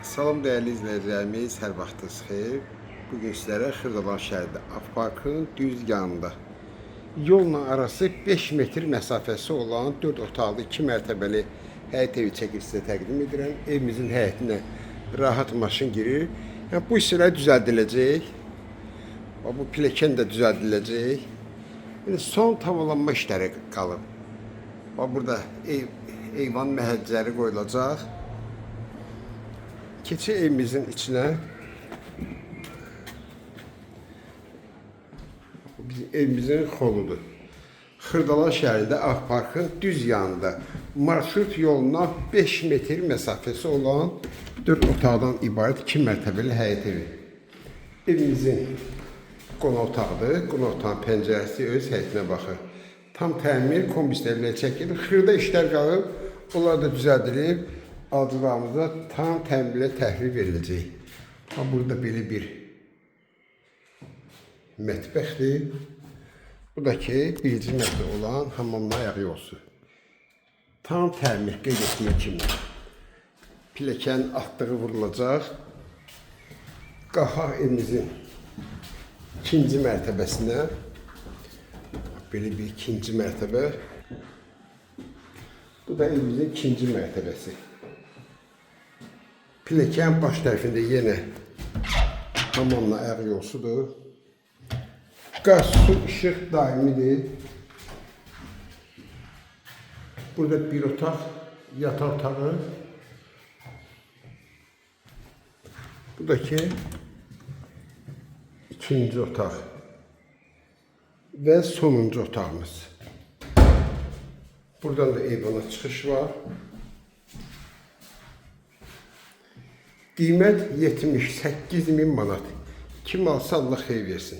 Salam dəyərli izləyicilərimiz, hər vaxtınız xeyir. Bu gün sizlərə Xırdalan şəhərində Avparkın düz yanında yolla arası 5 metr məsafəsi olan 4 otaqlı 2 mərtəbəli həyət evi çəkib sizə təqdim edirəm. Evimizin həyətinə rahat maşın girir. Yəni bu hissələr düzəldiləcək. Bax, bu pilləkən də düzəldiləcək. Yəni son tamamlanma işləri qalıb. Bax burada eyvan məhəccəri qoyulacaq. Keçi evimizin içinə. Bu bizim evimizin xoludur. Xırdalan şəhərində Ağparkın düz yanında marşrut yoluna 5 metr məsafəsi olan 4 otaqdan ibarət 2 mərtəbəli həyət evi. Evimizin qonaq otağıdır. Qonaq otağının pəncərəsi öz həyətinə baxır. Tam təmir kombi işləri çəkilir. Xırda işlər qalıb, onlar da düzəldilib, alıcılarımıza tam təmirlə təhvil veriləcək. Ha, burada belə bir mətbəxdir. Bu da ki, birinci mərtəbə olan hamamla ayağı yolsu. Tam təmir qeyd etmək kimi. Pilləkən atdığı vurulacaq. Qalxaq evimizin ikinci mərtəbəsinə. Belə bir ikinci mərtəbə. Bu da evimizin ikinci mərtəbəsi. Pilləkən baş tərəfində yenə hamamla ayaq yolsudur. Qaz, su, işıq daimidir. Burada bir otaq, yataq otağı. Bu da ki ikinci otaq və sonuncu otağımız. Buradan da eyvana çıxış var. Qiymət 78 min manat. Kim alsa Allah xeyir versin.